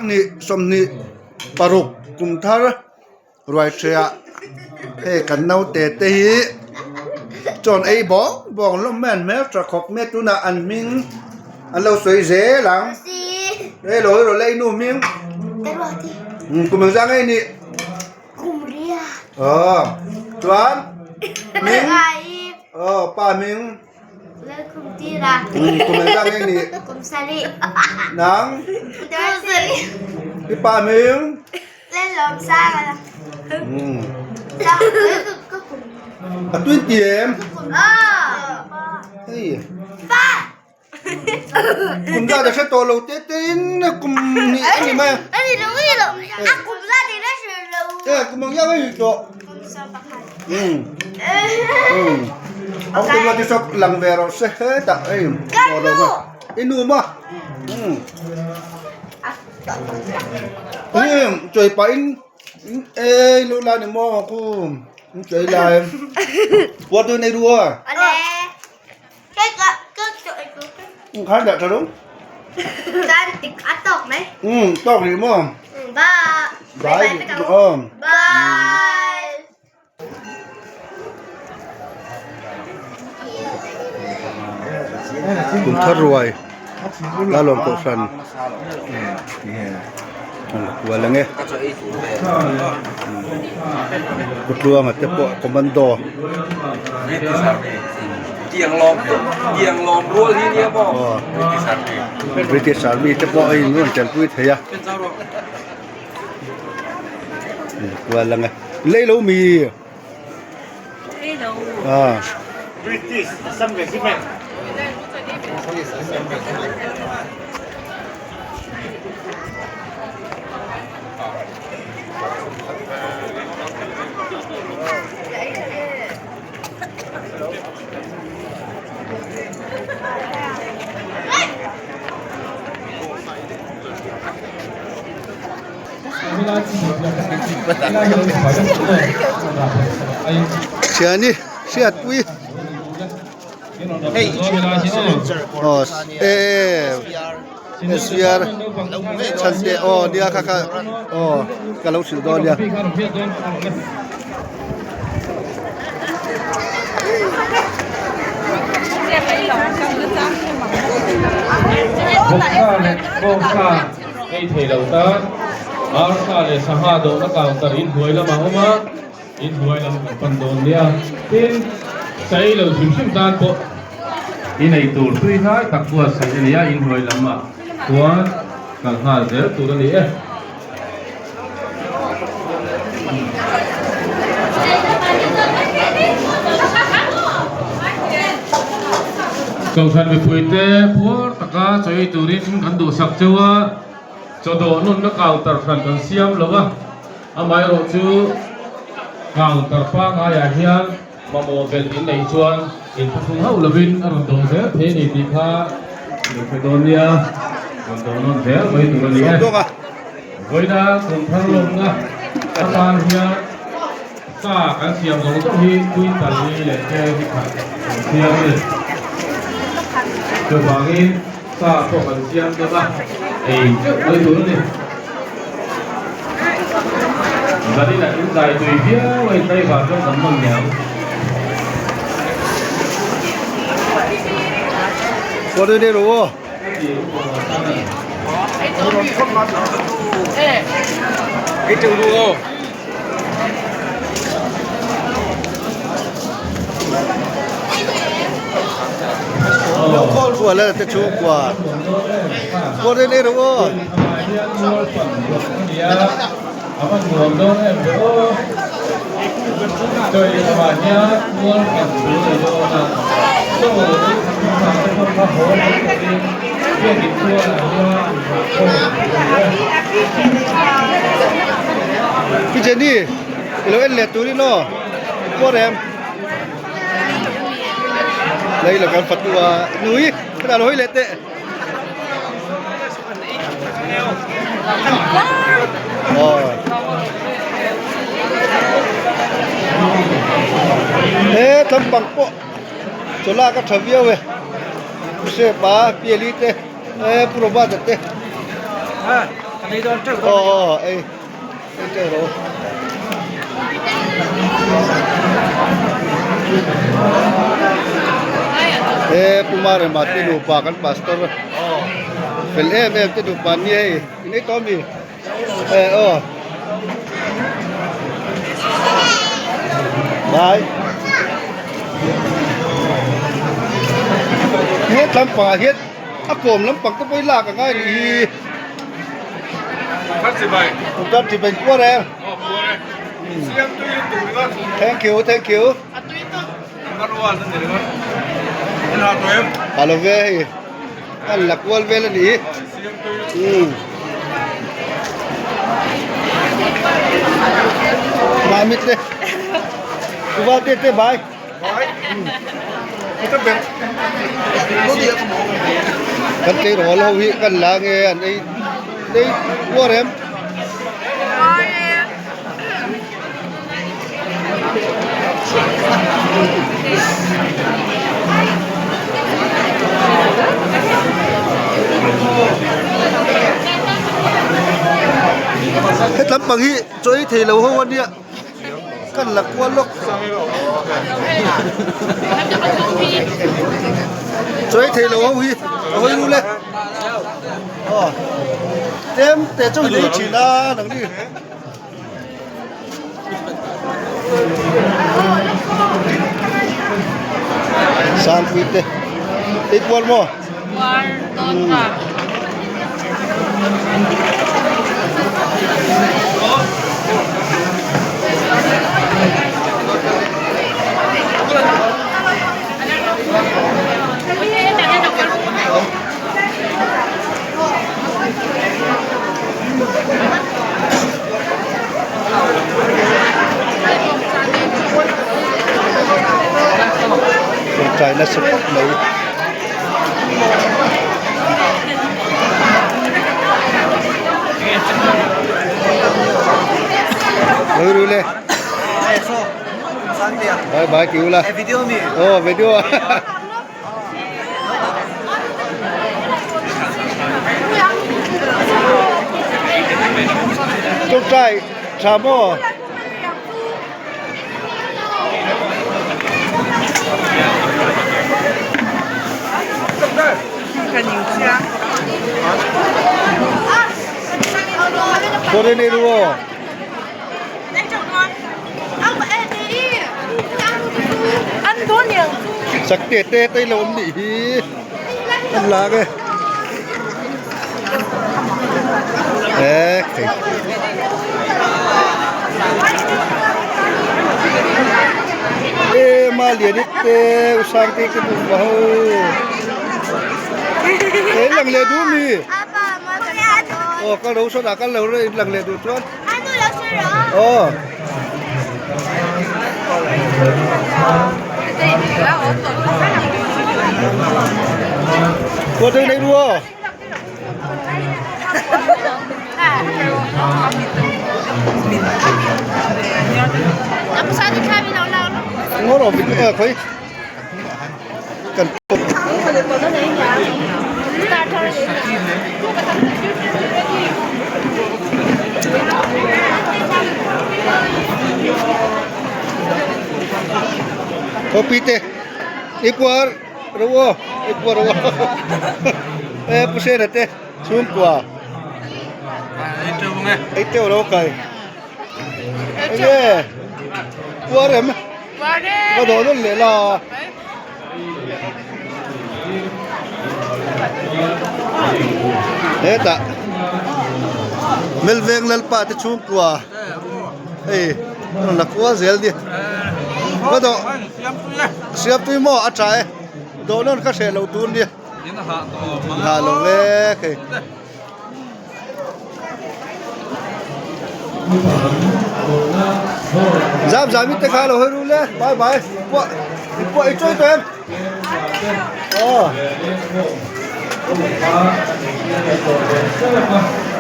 Ni 26 kum thar ruai hriah hei kan naute te hi chawn ei bawng bawng hlawm mai an hmeltha khawp mai a tunah an hming an lo sawi zel ang hello hello lei nu hming kum engzah nge nih aw chuan hming aw pa hming. Kum engzah nge nih? Nang? I pa hming? A tuin ti em? Hei. Kum zat a hre tawh lo te te in kum hnih a ni mai a. Kum engzah nge nih tawh? Ông tum la tisawp lang ve rawh se hetah hei maw lo ma i nu maw umm chawi pah in ei luh lai ni maw khu chawi lai puar tu nei rua khan dah tha rum umm tawk rih maw bye bye. Kum thar ruai Lalawm Kohhran kual ang e Kutluanga te pawh commando British Army te pawh a in rawn chenpui thei a. Kual ang e. Lei lo mi. Lei lo. Ah. British Assam Regiment. Thiani hriat pui aw e SVR chhan te aw nia kha kha aw ka lo hrilh dawn nia. Vawksa leh Bawngsa ei thei lo tan Arsa leh Sangha dawhna counter inhnuai lamah a awm a, inhnuai lam kan pan dawn nia. Tin, sa ei lo hrim hrim tan pawh inei tur tui hnai tak buatsaih a ni a, inhnuai lamah chuan kal nghal zel tur a ni e. Kohhran mipuite puar taka chawi turin kan duhsak cheu a, chawdawh nunna counter hran kan siam lo a, amaherawh chu counter pangaiah hian mamawh belh in neih chuan inthuhrung hauh lovin a rawn dawh zel thei a ni tih kha i lo hre dawn nia, rawn dawh nawn zel mai tur a ni e. Vawiina kum thar lawmna atan hian sa kan siam zawng zawng hi quintal li leh te hi khat kan siam a ni. Chuvangin sa pawh kan siam deuh a, ei teuh mai tur a ni. Zanin ah in zai tui viau a in tlaivar chuan kan hman leh ang. Kawlruala te chhungkua Kawlrel ei rawh aw. Pi Jenny i lo en leh turin aw puar em Lei lo kan fatu a nui ka lo hawi leh teh. He tlampang pawh chaw lak a tha viau e Joseph a Piali te Pu Robert-a te. Aw aw ei ei teuh rawh u. He Pu Marema te nupa kan pastor fel em em te nupa an ni hei in ei tawh ami e aw bye he tlampangah hian a kawm lampang te pawh hi lak a ngai nih hi. Kum thar chibai kuar e. Thank you, thank you. Alo ve hei. An la kual vel a ni. Mamit te. Kuva te te bye. Kan tleirawl ho hi kan la nge an ei ei uar em? Hetlam pang hi chaw ei thei lo ho ania. Kan la kual lawk. Chawi thei lo ho hi a hawi ru le. Aw. Tlem te chu lei thin a nang ni. Sangpui te. Ei kual maw? Kual dawn ta. Tawngtai nasa khawp mai. Ru ru le. Bye bye cứu la. Oh video. Tawngtai tha maw? Sakte te te lo awm nih hi an lak e e thei. E ma lian it te u sang te te bu va ho e lang le du mi o ka ro so da ka lo re lang le du chuan o Cô đây đây đua. Ngó rồi mình cũng thấy cần Kopi te ikuar ro ikuar ro e pusena te chhungkua ei teuh lo kai enge kuar em ka dawh nawn leh la hetah Melveng Lalpa te chhungkua hei a rawn la kual zel nia ka dawh siamtui maw a tha e dawh nawn ka hreh loh tur nia hah lo vek hei. Zam zam te kha lo hawi ru le bye bye pawh i pawh i chawi tawh em aw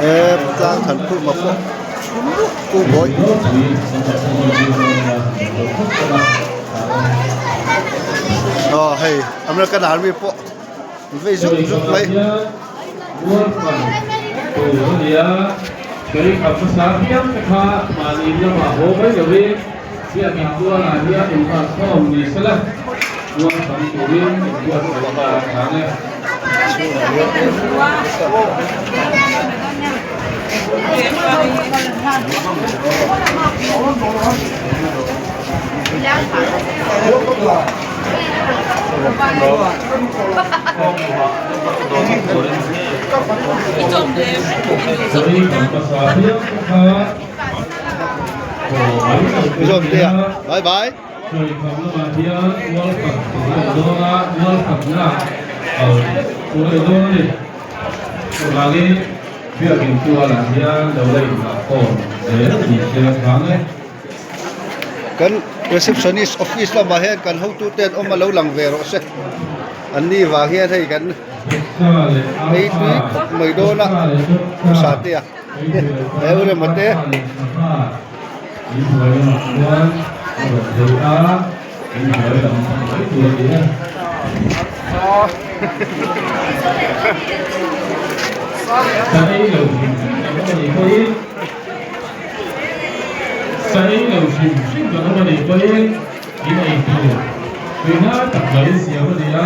e tlang than phurh ma pawh ku bawi aw hei American army pawh vei zuk zuk mai. Tur a ni a, chawi kham hmasa piang te kha mahni lamah haw mai lovin biakin tualah hian inhmankhawm ni sela tual tam turin inbuatsaih nghal a chang e. Bye bye. Kan receptionist office lamah hian kan hotute an awm a lo lang ve rawh se an ni vang hian hei kan ei tui khawp mai dawn a hmasa te a he u rema te. Sa ei lo hrim hrim kan awm a nih pawhin in ei tur tuina tak mai siam a ni a.